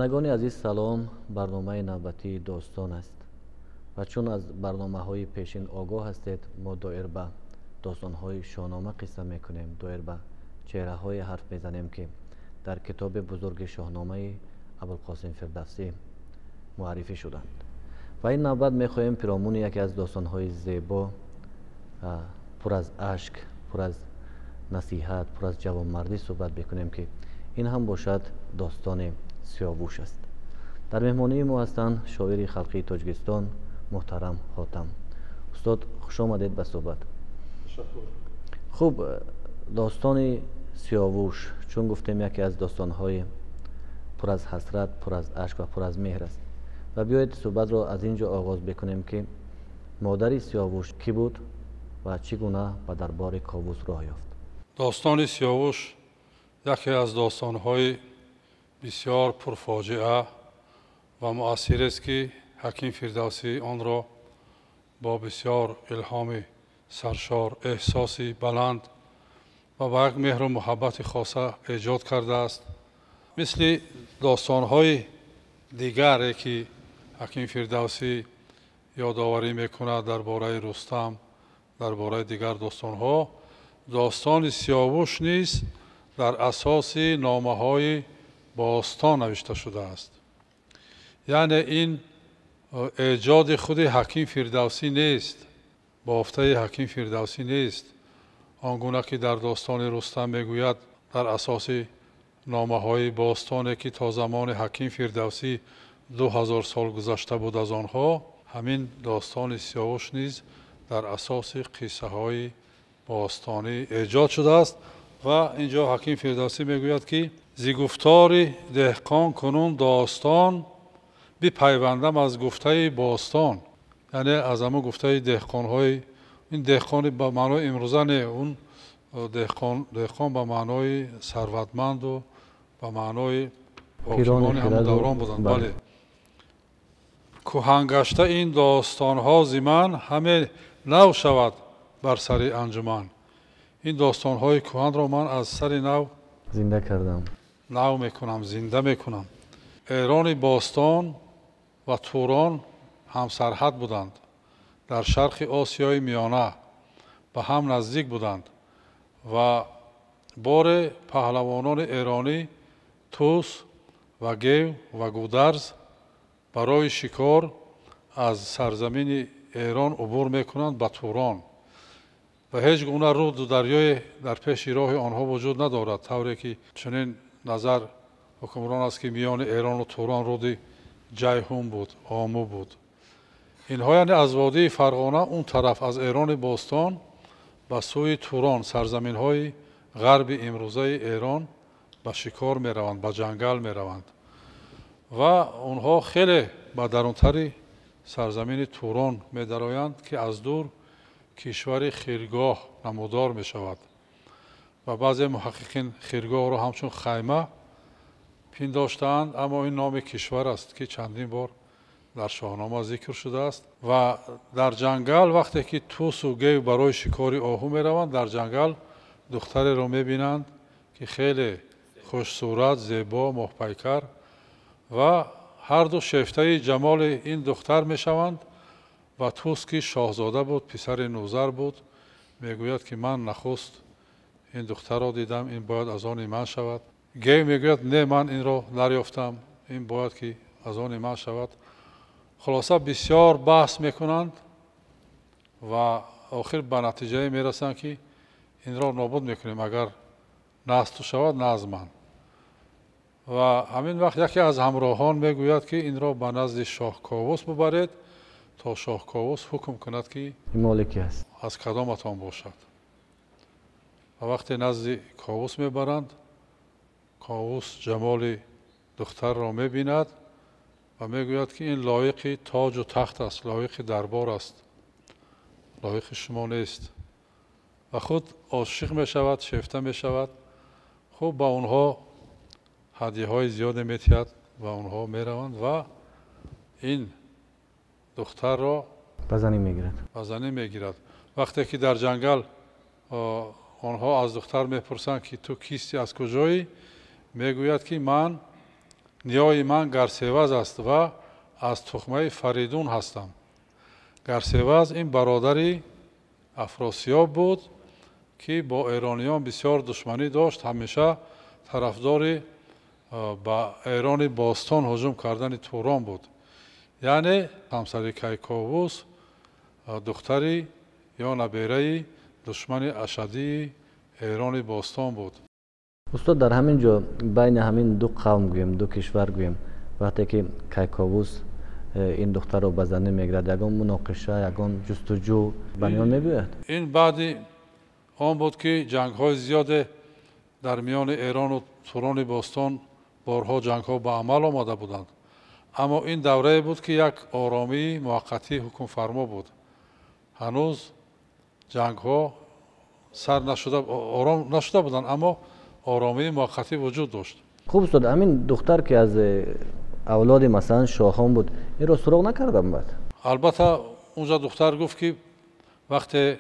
Бинандагони азиз, салом. Барномаи навбатии достон аст ва чун аз барномаҳои пешин огоҳ ҳастед, мо доир ба достонҳои Шоҳнома қисса мекунем, доир ба чеҳраҳое ҳарф мезанем, ки дар китоби бузурги Шоҳномаи Абулқосим Фирдавсӣ муаррифӣ шуданд. Ва ин навбат мехоҳем пиромуни яке аз достонҳои зебо, пур аз ашк, пур аз насиҳат, пур аз ҷавонмардӣ суҳбат бикунем, ки ин ҳам бошад достони Сиёвуш аст. Дар меҳмонии мо ҳастанд шоири халқии Тоҷикистон муҳтарам Ҳотам. Устод, хуш омадед ба суҳбат. Хуб, достони Сиёвуш, чун гуфтем, яке аз достонҳои пур аз ҳасрат, пур аз ашк ва пур аз меҳр аст. Ва биёед суҳбатро аз ин ҷо оғоз бикунем, ки модари Сиёвуш кӣ буд ва чӣ гуна ба дарбори Ковус роҳ ёфт. Достони Сиёвуш яке аз достонҳои бисёр пурфоҷиа ва муассирест, ки Ҳаким Фирдавсӣ онро бо бисёр илҳоми саршор, эҳсоси баланд ва ба як меҳру муҳаббати хоса эҷод кардааст. Мисли достонҳои дигаре, ки Ҳаким Фирдавсӣ ёдоварӣ мекунад дар бораи Рустам, дар бораи дигар достонҳо, достони Сиёвуш низ дар асоси номаҳои бостон навишта шудааст. Яъне ин эҷоди худи Ҳаким Фирдавсӣ нест, бофтаи Ҳаким Фирдавсӣ нест. Он гуна ки дар достони Рустам мегӯяд, дар асоси номаҳои бостоне, ки то замони Ҳаким Фирдавсӣ 2000 сол гузашта буд аз онҳо, ҳамин достони Сиёвуш низ дар асоси қиссаҳои бостонӣ эҷод шудааст. Ва ин ҷо Ҳаким Фирдавсӣ мегӯяд, ки зи гуфтори деҳқон кунун достон бипайвандам аз гуфтаи бостон. Яъне аз ҳамон гуфтаи деҳқонҳои, ин деҳқони ба маънои имрӯза не, он деҳқон ба маънои сарватманду ба маънои ҳокимони ҳамон даврон буданд. Бале, кӯҳангашта ин достонҳо зи ман ҳаме нав шавад бар сари анҷуман. Ин достонҳои кӯҳанро ман аз сари нав зинда кардам, нав мекунам, зинда мекунам. Эрони бостон ва Турон ҳамсарҳад буданд, дар шарқи Осиёи Миёна ба ҳам наздик буданд ва боре паҳлавонони эронӣ Тус ва Гев ва Гударз барои шикор аз сарзамини Эрон убур мекунанд ба Турон ва ҳеҷ гуна руду дарёе дар пеши роҳи онҳо вуҷуд надорад, тавре ки чунин назар ҳукмрон аст, ки миёни Эрону Турон руди Ҷайҳун буд, Ому буд. Инҳо яъне аз водии Фарғона он тараф аз Эрони бостон ба сӯи Турон, сарзаминҳои ғарби имрӯзаи Эрон, ба шикор мераванд, ба ҷангал мераванд ва онҳо хеле ба дарунтари сарзамини Турон медароянд, ки аз дур кишвари Хиргоҳ намудор мешавад. Ва баъзе муҳаққиқин Хиргоҳро ҳамчун хайма пиндоштаанд, аммо ин номи кишвар аст, ки чандин бор дар Шоҳнома зикр шудааст. Ва дар ҷангал вақте ки Тусу Гев барои шикори оҳу мераванд, дар ҷангал духтареро мебинанд, ки хеле хушсурат, зебо, моҳпайкар, ва ҳарду шефтаи ҷамоли ин духтар мешаванд. Ва Тус, ки шоҳзода буд, писари Нузар буд, мегӯяд, ки ман нахуст ин духтарро дидам, ин бояд аз они ман шавад. Гев мегӯяд, не, ман инро дарёфтам, ин бояд ки аз они ман шавад. Хулоса, бисёр баҳс мекунанд ва охир ба натиҷае мерасанд, ки инро нобуд мекунем, агар на аз ту шавад, на аз ман. Ва ҳамин вақт яке аз ҳамроҳон мегӯяд, ки инро ба назди шоҳ Ковус бубаред, то шоҳ Ковус ҳукм кунад, ки молики аст, аз кадоматон бошад. Ва вақте назди Ковус мебаранд, Ковус ҷамоли духтарро мебинад ва мегӯяд, ки ин лоиқи тоҷу тахт аст, лоиқи дарбор аст, лоиқи шумо нест. Ва худ ошиқ мешавад, шефта мешавад. Хуб, ба онҳо ҳадияҳои зиёде метиҳад ва онҳо мераванд ва ин духтарро ба занӣ мегирад. Ба занӣ мегирад. Вақте ки дар ҷангал онҳо аз духтар мепурсанд, ки ту кисти, аз куҷоӣ, мегӯяд, ки ман Ниёи ман Гарсеваз аст ва аз тухмаи Фаридун ҳастам. Гарсеваз ин бародари Афросиёб буд, ки бо эрониён бисёр душманӣ дошт, ҳамеша тарафдори ба Эрони бостон ҳуҷум кардани Турон буд. Яъне ҳамсари Кайковус духтари ё набераи душмани ашадии Эрони бостон буд. Устод, дар ҳамин ҷо байни ҳамин ду қавм гӯем, ду кишвар гӯем, вақте ки Кайковус ин духтарро ба занӣ мегирад, ягон муноқиша, ягон ҷустуҷӯ ба миён мебиёяд? Ин баъди он буд, ки ҷангҳои зиёде дар миёни Эрону Турони бостон борҳо ҷангҳо ба амал омада буданд. Аммо ин даврае буд, ки як оромии муваққатӣ ҳукмфармо буд. Ҳанӯз ҷангҳо сар нашуда, ором нашуда буданд, аммо оромии муваққатӣ вуҷуд дошт. Хуб, устод, ҳамин духтар, ки аз авлоди масалан шоҳон буд, инро суроғ накардам баъд? Албатта, унҷа духтар гуфт, ки вақте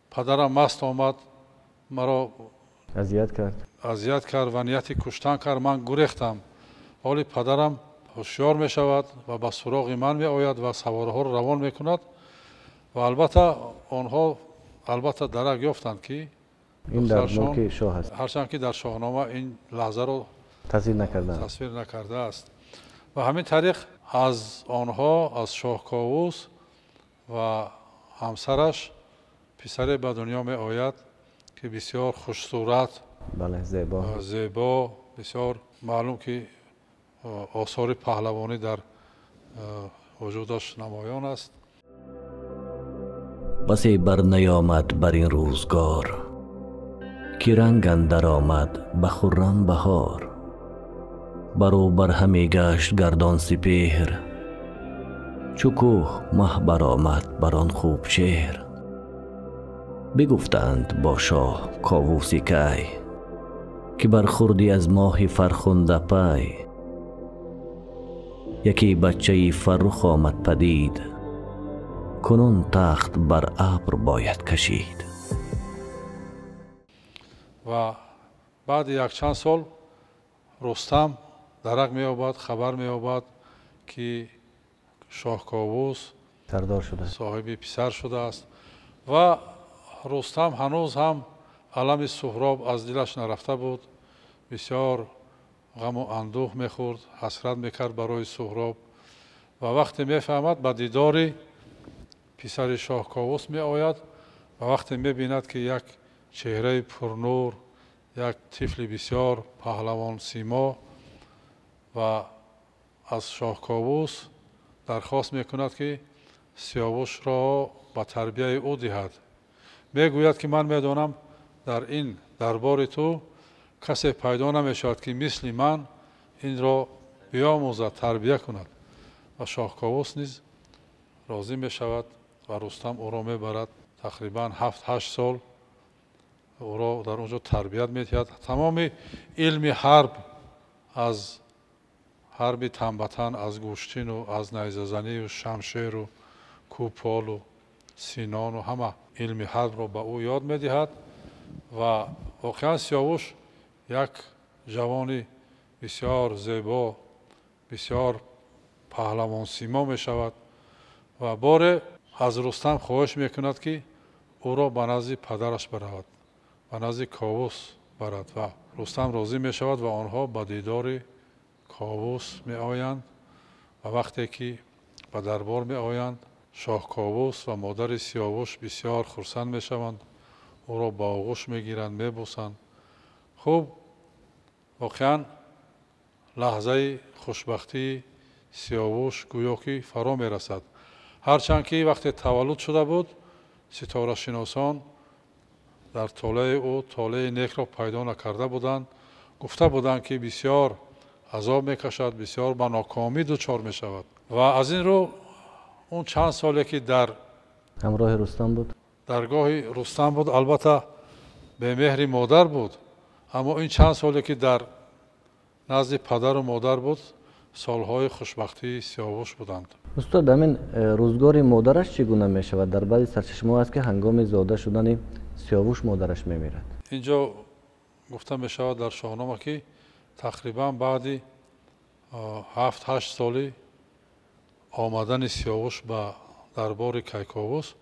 падарам маст омад, маро азият кард, азият кард ва нияти куштан кард, ман гурехтам. Ҳоли падарам ҳушёр мешавад ва ба суроғи ман меояд ва саворҳоро равон мекунад ва албатта онҳо албатта дарак ёфтанд, ки ин дар мулки шоҳ аст. Ҳарчанд ки дар Шоҳнома ин лаҳзаро тасвир накардаанд, тасвир накардааст. Ва ҳамин тариқ аз онҳо, аз шоҳ Ковус ва ҳамсараш писаре ба дунё меояд, ки бисёр хушсурат, бале, зебо, зебо, бисёр маълум, ки осори паҳлавонӣ дар вуҷудаш намоён аст. Басе бар наёмад бар ин рӯзгор, ки ранг андар омад ба хуррам баҳор. Баро бар ҳаме гашт гардон сипеҳр, чу кӯҳ маҳ баромад бар он хуб чеҳр. Бигуфтанд бо шоҳ Ковуси кай, ки бархӯрдӣ аз моҳи фархунда пай. Яке бачаи фаррух омад падид, кунун тахт бар абр бояд кашид. Ва баъди якчанд сол Рустам дарак меёбад, хабар меёбад, ки шоҳ Ковус сардор шуда, соҳиби писар шудааст. Ва Рустам ҳанӯз ҳам алами Суҳроб аз дилаш нарафта буд, бисёр ғаму андӯҳ мехӯрд, ҳасрат мекард барои Суҳроб. Ва вақте мефаҳмад, ба дидори писари шоҳ Ковус меояд ва вақте мебинад, ки як чеҳраи пурнур, як тифли бисёр паҳлавонсимо, ва аз шоҳ Ковус дархост мекунад, ки Сиёвушро ба тарбияи ӯ диҳад. Мегӯяд, ки ман медонам, дар ин дарбори ту касе пайдо намешавад, ки мисли ман инро биомӯзад, тарбия кунад. Ва шоҳ Ковус низ розӣ мешавад ва Рустам ӯро мебарад. Тақрибан 7-8 сол ӯро дар он ҷо тарбият медиҳад. Тамоми илми ҳарб, аз ҳарби танбатан, аз гӯштину аз найзазанию шамшеру кӯполу синону ҳама илми ҳарбро ба ӯ ёд медиҳад. Ва воқеан Сиёвуш як ҷавони бисёр зебо, бисёр паҳлавонсимо мешавад. Ва боре аз Рустам хоҳиш мекунад, ки ӯро ба назди падараш баравад, ба назди Ковус барад. Ва Рустам розӣ мешавад ва онҳо ба дидори Ковус меоянд. Ва вақте ки ба дарбор меоянд, шоҳ Ковус ва модари Сиёвуш бисёр хурсанд мешаванд, ӯро ба оғӯш мегиранд, мебӯсанд. Хуб, воқеан лаҳзаи хушбахтии Сиёвуш гӯё ки фаро мерасад. Ҳарчанд ки вақте таваллуд шуда буд, ситорашиносон дар толеи ӯ толеи некро пайдо накарда буданд, гуфта буданд, ки бисёр азоб мекашад, бисёр ба нокомӣ дучор мешавад. Ва аз ин рӯ он чанд соле ки дар ҳамроҳи Рустам буд, даргоҳи Рустам буд, албатта бемеҳри модар буд, аммо ин чанд соле ки дар назди падару модар буд, солҳои хушбахтии Сиёвуш буданд. Устод, ҳамин рӯзгори модараш чӣ гуна мешавад? Дар баъзе сарчашмаҳо аст, ки ҳангоми зода шудани Сиёвуш модараш мемирад. Инҷо гуфта мешавад дар Шоҳнома, ки тақрибан баъди 7-8 соли омадани Сиёвуш ба дарбори Кайковус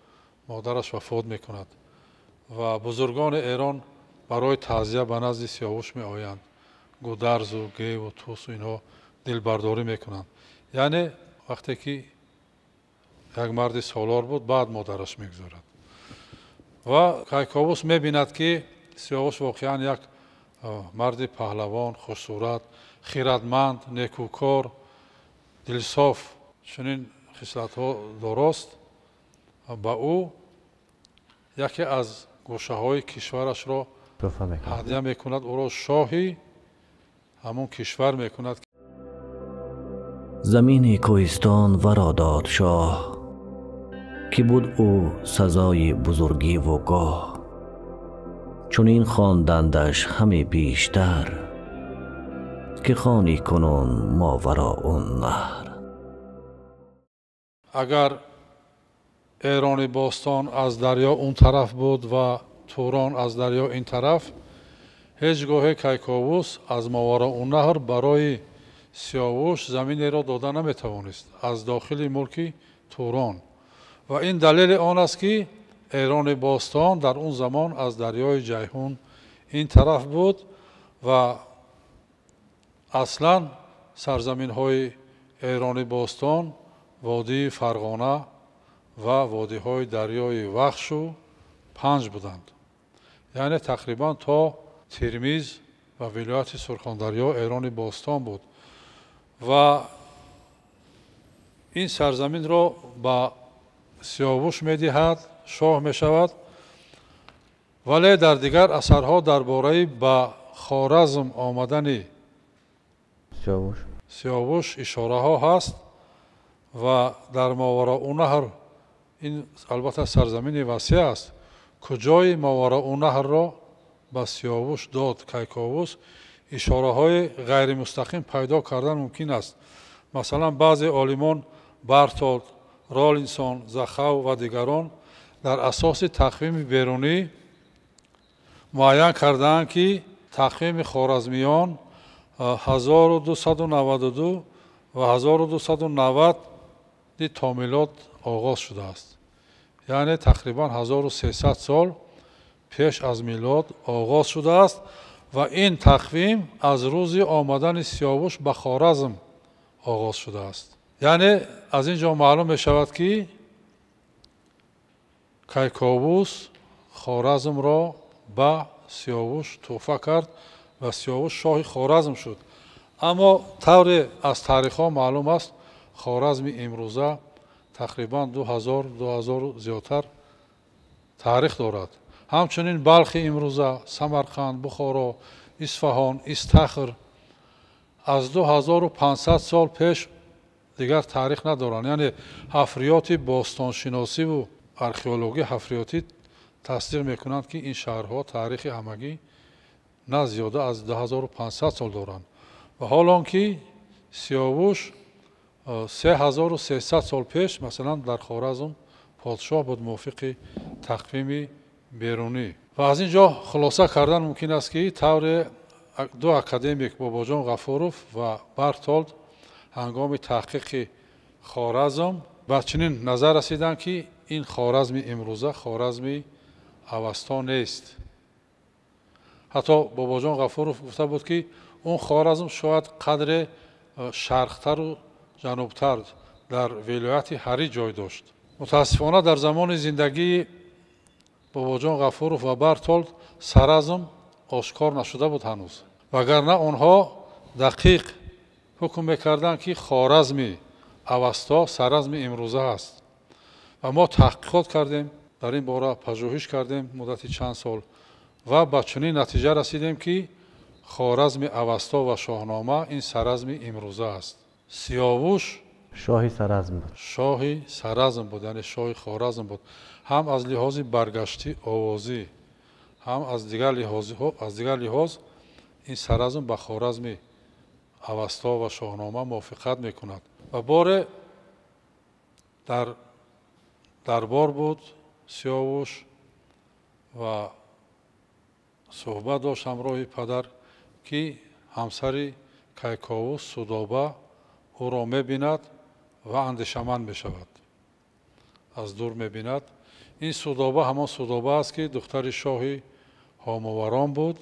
модараш вафот мекунад ва бузургони Эрон барои таъзия ба назди Сиёвуш меоянд. Гударзу, Геву, Тусу инҳо дилбардорӣ мекунанд. Яъне вақте ки як марди солор буд, баъд модараш мегузорад. Ва Кайковус мебинад, ки Сиёвуш воқеан як марди паҳлавон, хушсурат, хирадманд, некӯкор, дилсоф, чунин хислатҳо дорост. Ба ӯ яке аз гӯшаҳои кишварашро ҳадя мекунад, ӯро шоҳи ҳамон кишвар мекунад. Замини кӯҳистон варо дод шоҳ, ки буд ӯ сазои бузургиву гоҳ. Чунин хондандаш ҳаме пештар, ки хони кунун Мовароуннаҳр. Агар Эрони бостон аз дарё он тараф буд ва Турон аз дарё ин тараф, ҳеҷ гоҳе Кайковус аз Мовароуннаҳр барои Сиёвуш заминеро дода наметавонист аз дохили мулки Турон. Ва ин далели он аст, ки Эрони бостон дар он замон аз дарёи Ҷайҳун ин тараф буд ва аслан сарзаминҳои Эрони бостон водии Фарғона ва водиҳои дарёи Вахшу Панҷ буданд. Яъне тақрибан то Термиз ва вилояти Сурхондарё Эрони бостон буд ва ин сарзаминро ба Сиёвуш медиҳад, шоҳ мешавад. Вале дар дигар асарҳо дар бораи ба Хоразм омадани Сиёвуш ишораҳо ҳаст ва дар Мовароуннаҳр, ин албатта сарзамини васеъ аст, куҷои Мовароуннаҳрро ба Сиёвуш дод Кайковус, ишораҳои ғайримустақим пайдо кардан мумкин аст. Масалан, баъзе олимон Бартолд, Ролинсон, Захав ва дигарон дар асоси тақвими берунӣ муайян кардаанд, ки тақвими хоразмиён 1292 ва 1290 то милод оғоз шудааст. Яъне тақрибан 1300 сол пеш аз милод оғоз шудааст ва ин тақвим аз рӯзи омадани Сиёвуш ба Хоразм оғоз шудааст. Яъне аз ин ҷо маълум мешавад, ки Кайковус Хоразмро ба Сиёвуш тӯҳфа кард ва Сиёвуш шоҳи Хоразм шуд. Аммо тавре аз таърихҳо маълум аст, Хоразми имрӯза тақрибан 2000 зиёдтар таърих дорад. Ҳамчунин Балхи имрӯза, Самарқанд, Бухоро, Исфаҳон, Истахр аз 2500 сол пеш дигар таърих надоранд. Яъне ҳафриёти бостоншиносиву археологӣ ҳафриётӣ тасдиқ мекунанд, ки ин шаҳрҳо таърихи ҳамагӣ на зиёда аз 2500 сол доранд. Ва ҳол он ки Сиёвуш 3300 сол пеш масалан дар Хоразм подшоҳ буд мувофиқи тақвими берунӣ. Ва аз ин ҷо хулоса кардан мумкин аст, ки тавре ду академик Бобоҷон Ғафуров ва Бартолд ҳангоми таҳқиқи Хоразм ба чунин назар расиданд, ки ин Хоразми имрӯза Хоразми Авасто нест. Ҳатто Бобоҷон Ғафуров гуфта буд, ки он Хоразм шояд қадре шарқтару ҷанубтар дар вилояти Ҳарӣ ҷой дошт. Мутаассифона дар замони зиндагии Бобоҷон Ғафуров ва Бартолд Саразм ошкор нашуда буд ҳанӯз, вагарна онҳо дақиқ ҳукм мекарданд, ки Хоразми Авасто Саразми имрӯза аст. Ва мо таҳқиқот кардем, дар ин бора пажӯҳиш кардем муддати чанд сол ва ба чунин натиҷа расидем, ки Хоразми Авасто ва Шоҳнома ин Саразми имрӯза аст. Сиёвуш шоҳи Саразм буд. Шоҳи Саразм буд, яъне шоҳи Хоразм буд. Ҳам аз лиҳози баргаштӣ овозӣ, ҳам аз дигар лиҳоз ин Саразм ба Хоразми Авасто ва Шоҳнома мувофиқат мекунад. Ва боре дар дарбор буд Сиёвуш ва суҳбат дошт ҳамроҳи падар, ки ҳамсари Кайковус Судоба ӯро мебинад ва андешаманд мешавад. Аз дур мебинад. Ин Судоба ҳамон Судоба аст, ки духтари шоҳи Ҳомоварон буд,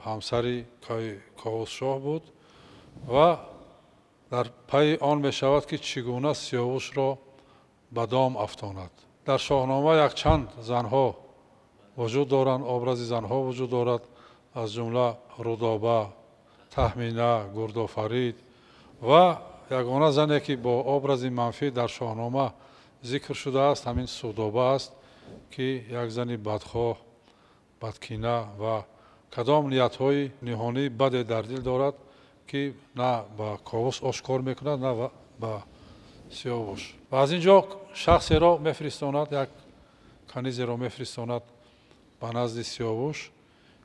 ҳамсари Кайковус шоҳ буд ва дар пайи он мешавад, ки чӣ гуна Сиёвушро ба дом афтонад. Дар Шоҳнома якчанд занҳо вуҷуд доранд, образи занҳо вуҷуд дорад, аз ҷумла Рудоба, Таҳмина, Гурдофарид ва ягона зане, ки бо образи манфӣ дар Шоҳнома зикр шудааст, ҳамин Судоба аст, ки як зани бадхоҳ, бадкина ва кадом ниятҳои ниҳонии баде дар дил дорад, ки на ба Ковус ошкор мекунад, на ба Сиёвуш. Ва аз ин ҷо шахсеро мефиристонад, як канизеро мефиристонад ба назди Сиёвуш,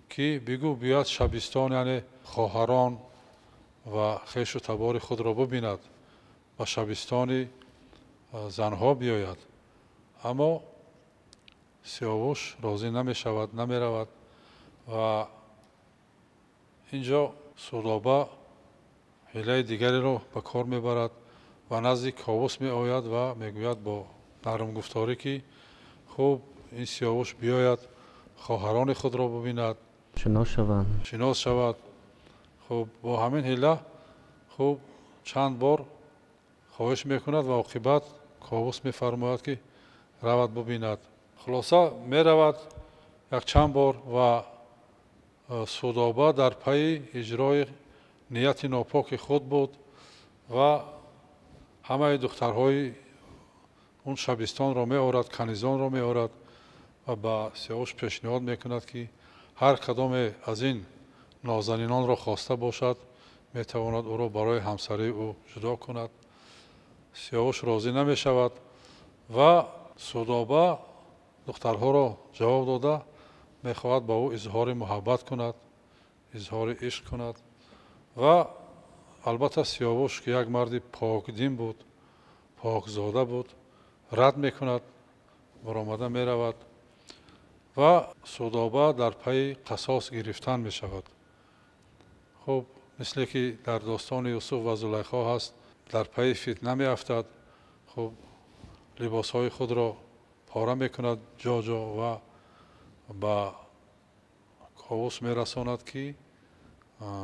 ки бигӯ биёяд шабистон, яъне хоҳарон ва хешу табори худро бибинад, ба шабистони занҳо биёяд. Аммо Сиёвуш розӣ намешавад, намеравад ва ин ҷо Судоба ҳилаи дигареро ба кор мебарад ва назди Ковус меояд ва мегӯяд бо нармгуфторӣ, ки хуб ин Сиёвуш биёяд, хоҳарони худро бибинад, шинос шаванд, шинос шавад. Хуб бо ҳамин ҳила хуб чанд бор хоҳиш мекунад ва оқибат Ковус мефармояд, ки равад бибинад. Хулоса меравад якчанд бор ва Судоба дар пайи иҷрои нияти нопоки худ буд ва ҳамаи духтарҳои он шабистонро меорад, канизонро меорад ва ба Сиёвуш пешниҳод мекунад, ки ҳар кадоме аз ин нозанинонро хоста бошад, метавонад ӯро барои ҳамсарии ӯ ҷудо кунад. Сиёвуш розӣ намешавад ва Судоба духтарҳоро ҷавоб дода мехоҳад ба ӯ изҳори муҳаббат кунад, изҳори ишқ кунад ва албатта Сиёвуш, ки як марди покдин буд, покзода буд, рад мекунад, баромада меравад ва Судоба дар пайи қасос гирифтан мешавад. Хуб, мисле ки дар достони Юсуф ва Зулайхо ҳаст, дар пайи фитна меафтад. Хуб, либосҳои худро пора мекунад ҷо-ҷо ва ба Ковус мерасонад, ки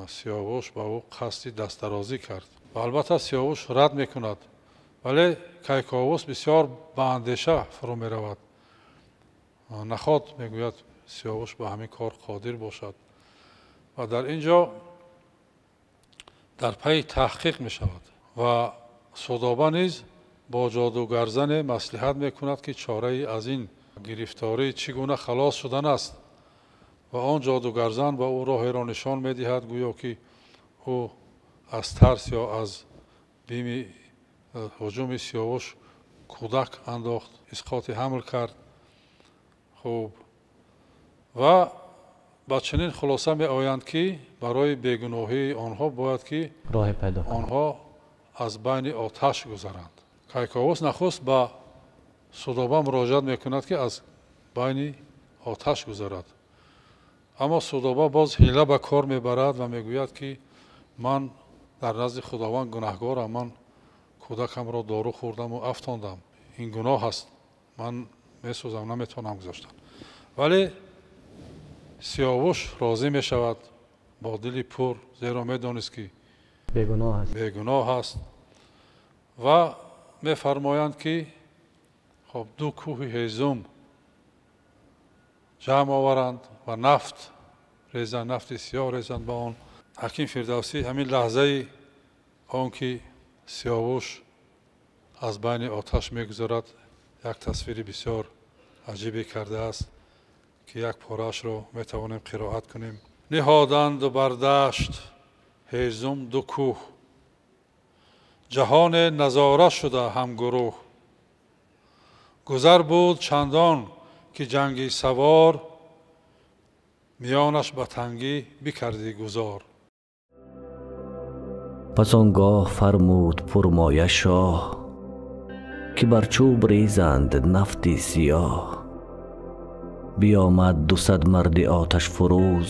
Сиёвуш ба ӯ қасди дастдарозӣ кард. Ва албатта Сиёвуш рад мекунад, вале Кайковус бисёр ба андеша фурӯ меравад. Наход мегӯяд Сиёвуш ба ҳамин кор қодир бошад ва дар ин ҷо дар пайи таҳқиқ мешавад ва Судоба низ бо ҷодугарзане маслиҳат мекунад, ки чораи аз ин гирифторӣ чӣ гуна халос шудан аст ва он ҷодугарзан ба ӯ роҳеро нишон медиҳад, гӯё ки ӯ аз тарс ё аз бими ҳуҷуми Сиёвуш кӯдак андохт, исқоти ҳамл кард. Хуб, ва ба чунин хулоса меоянд, ки барои бегуноҳии онҳо бояд ки роҳе пайдо кунанд, онҳо аз байни оташ гузаранд. Кайковус нахуст ба Судоба муроҷиат мекунад, ки аз байни оташ гузарад. Аммо Судоба боз ҳила ба кор мебарад ва мегӯяд, ки ман дар назди Худованд гунаҳгорам, ман кӯдакамро дору хӯрдаму афтондам, ин гуноҳ аст, ман месӯзам, наметавонам гузоштан. Вале Сиёвуш розӣ мешавад бо дили пур, зеро медонист, ки бегуноҳ аст ва мефармоянд, ки хоб ду кӯҳи ҳезум ҷамъ оваранд ва нафт резанд, нафти сиёҳ резанд ба он. Ҳаким Фирдавсӣ ҳамин лаҳзаи он ки Сиёвуш аз байни оташ мегузарад, як тасвири бисёр аҷибе кардааст, ки як пораашро метавонем қироат кунем. Ниҳоданд бар дашт ҳезум ду кӯҳ, ҷаҳоне назора шуда ҳамгурӯҳ. Гузар буд чандон ки ҷанги савор, миёнаш ба тангӣ бикардӣ гузор. Пас он гоҳ фармуд пурмоя шоҳ, ки бар чӯб резанд нафти сиёҳ. Биомад 200 марди оташфурӯз,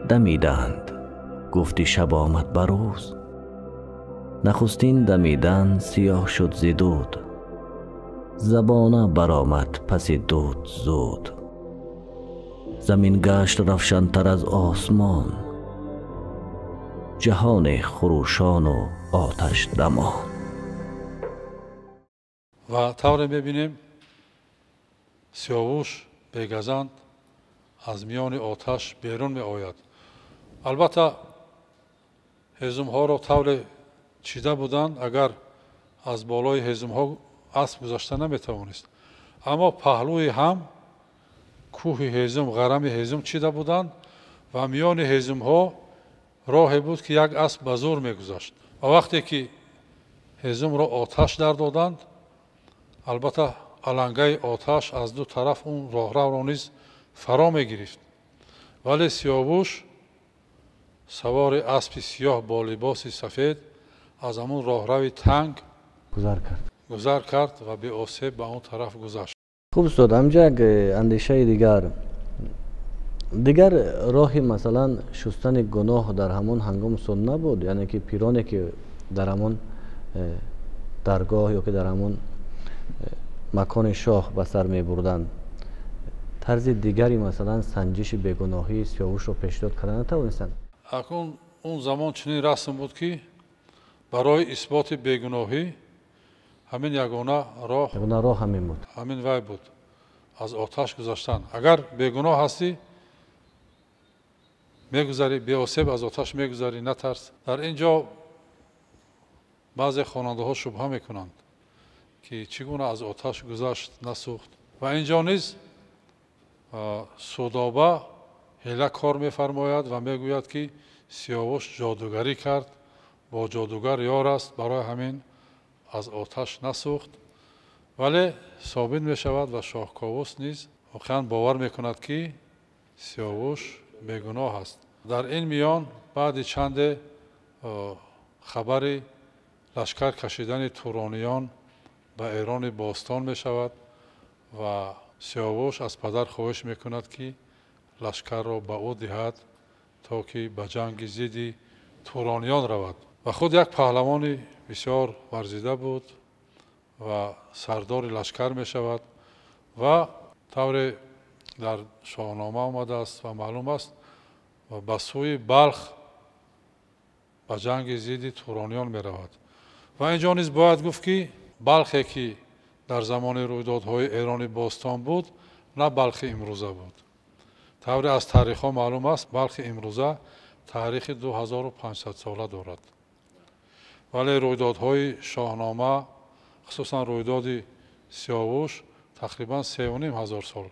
дамиданд Гуфти шаб омад ба рӯз. Нахустин дамидан сиёҳ шуд зи дуд, забона баромад паси дуд зуд. Замин гашт равшантар аз осмон, ҷаҳони хурӯшону оташ дамон. Ва тавре мебинем, Сиёвуш бегазанд аз миёни оташ берун меояд. Албатта, ҳезумҳоро тавре чида буданд, агар аз болои ҳезумҳо асп гузашта наметавонист, аммо паҳлӯи ҳам кӯҳи ҳезум, ғарами ҳезум чида буданд ва миёни ҳезумҳо роҳе буд, ки як асп ба зур мегузашт. Ва вақте ки ҳезумро оташ дар доданд, албатта, алангаи оташ аз ду тараф он роҳравро низ фаро мегирифт. Вале Сиёвуш савори аспи сиёҳ бо либоси сафед аз ҳамун роҳрави танг гузар кард ва беосеб ба он тараф гузашт. Хуб, устод, ҳамҷа як андешаи дигар. Дигар роҳи, масалан, шустани гуноҳ дар ҳамон ҳангом, устод, набуд? Яъне ки пироне ки дар ҳамон даргоҳ ё ки дар ҳамон макони шоҳ ба сар мебурданд, тарзи дигари, масалан, санҷиши бегуноҳии Сиёвушро пешниҳод карда натавонистанд? Акнун он замон чунин расм буд, ки барои исботи бегуноҳӣ ҳамин ягона роҳ, ягона роҳ ҳамин буд, ҳамин вай буд, аз оташ гузаштан. Агар бегуноҳ ҳастӣ, мегузарӣ, беосеб аз оташ мегузарӣ, натарс. Дар ин ҷо баъзе хонандаҳо шубҳа мекунанд, ки чӣ гуна аз оташ гузашт, насӯхт. Ва ин ҷо низ Судоба ҳила кор мефармояд ва мегӯяд, ки Сиёвуш ҷодугарӣ кард, бо ҷодугар ёр аст, барои ҳамин аз оташ насӯхт. Вале собит мешавад ва Шоҳковус низ воқеан бовар мекунад, ки Сиёвуш бегуноҳ аст. Дар ин миён баъди чанде хабари лашкар кашидани турониён ба Эрони бостон мешавад ва Сиёвуш аз падар хоҳиш мекунад, ки лашкарро ба ӯ диҳад, то ки ба ҷанги зидди турониён равад. Ва худ як паҳлавони бисёр варзида буд ва сардори лашкар мешавад. Ва тавре дар Шоҳнома омадааст ва маълум аст, ба сӯи Балх ба ҷанги зидди турониён меравад. Ва ин ҷо низ бояд гуфт, ки Балхе ки дар замони рӯйдодҳои Эрони бостон буд, на Балхи имрӯза буд. Тавре аз таърихҳо маълум аст, Балхи имрӯза таърихи 2500 сола дорад, вале рӯйдодҳои Шоҳнома, хусусан рӯйдоди Сиёвуш, тақрибан 3500 сол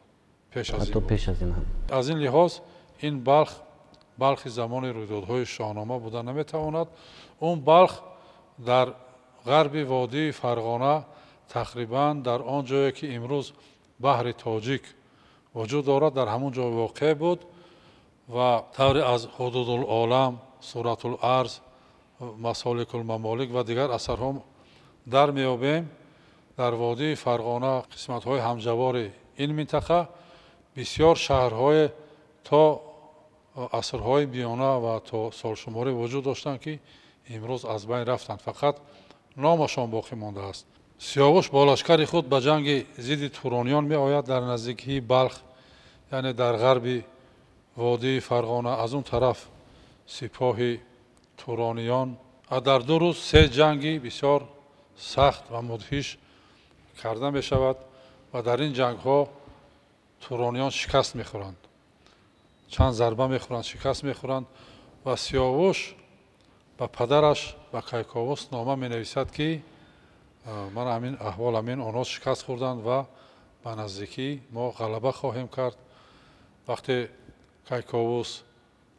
пеш аз ин. Пеш аз ин. Аз ин лиҳоз ин Балх Балхи замони рӯйдодҳои Шоҳнома буда наметавонад. Он Балх дар ғарби водии Фарғона, тақрибан дар он ҷое ки имрӯз баҳри Тоҷик вуҷуд дорад, дар ҳамон ҷой воқеъ буд. Ва тавре аз Ҳудудулолам, Суратуларз, Масоликулмамолик ва дигар асарҳо дар меёбем, дар водии Фарғона, қисматҳои ҳамҷавори ин минтақа, бисёр шаҳрҳое то асрҳои миёна ва то солшуморӣ вуҷуд доштанд, ки имрӯз аз байн рафтанд, фақат номашон боқӣ мондааст. Сиёвуш бо лашкари худ ба ҷанги зидди турониён меояд дар наздикии Балх, яъне дар ғарби водии Фарғона. Аз он тараф сипоҳи турониён. Дар 2 рӯз се ҷанги бисёр сахт ва мудҳиш карда мешавад ва дар ин ҷангҳо турониён шикаст мехӯранд, чанд зарба мехӯранд, шикаст мехӯранд. Ва Сиёвуш ба падараш, ба Кайковус, нома менависад, ки ман ҳамин аҳвол, ҳамин, онҳо шикаст хӯрданд ва ба наздикӣ мо ғалаба хоҳем кард. Вақте Кайковус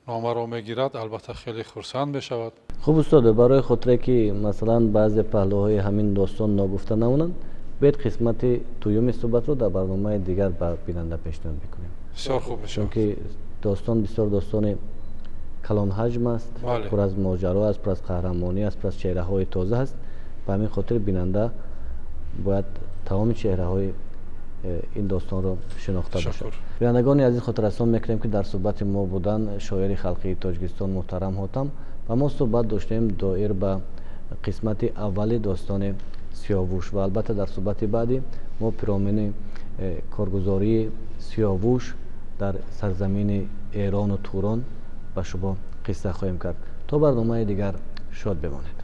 номаро мегирад, албатта, хеле хурсанд мешавад. Хуб, устод, барои хотире ки, масалан, баъзе паҳлӯҳои ҳамин достон ногуфта намонанд, биёед қисмати дуюми суҳбатро дар барномаи дигар ба бинанда пешниҳод мекунем. Бисёр хуб мешавад. Чунки достон бисёр достони калонҳаҷм аст, пур аз моҷаро аст, пур аз қаҳрамонӣ аст, пур аз чеҳраҳои тоза аст. Ба ҳамин хотир бинанда бояд тамоми чеҳраҳои Ин достонро шинохта бошад. Бинандагони азиз, хотиррасон мекунем, ки дар суҳбати мо буданд шоири халқии Тоҷикистон муҳтарам Ҳотам ва мо суҳбат доштем доир ба қисмати аввали достони Сиёвуш ва албатта дар суҳбати баъдӣ мо пиромуни коргузории Сиёвуш дар сарзамини Эрону Турон ба шумо қисса хоҳем кард. То барномаи дигар шод бимонед.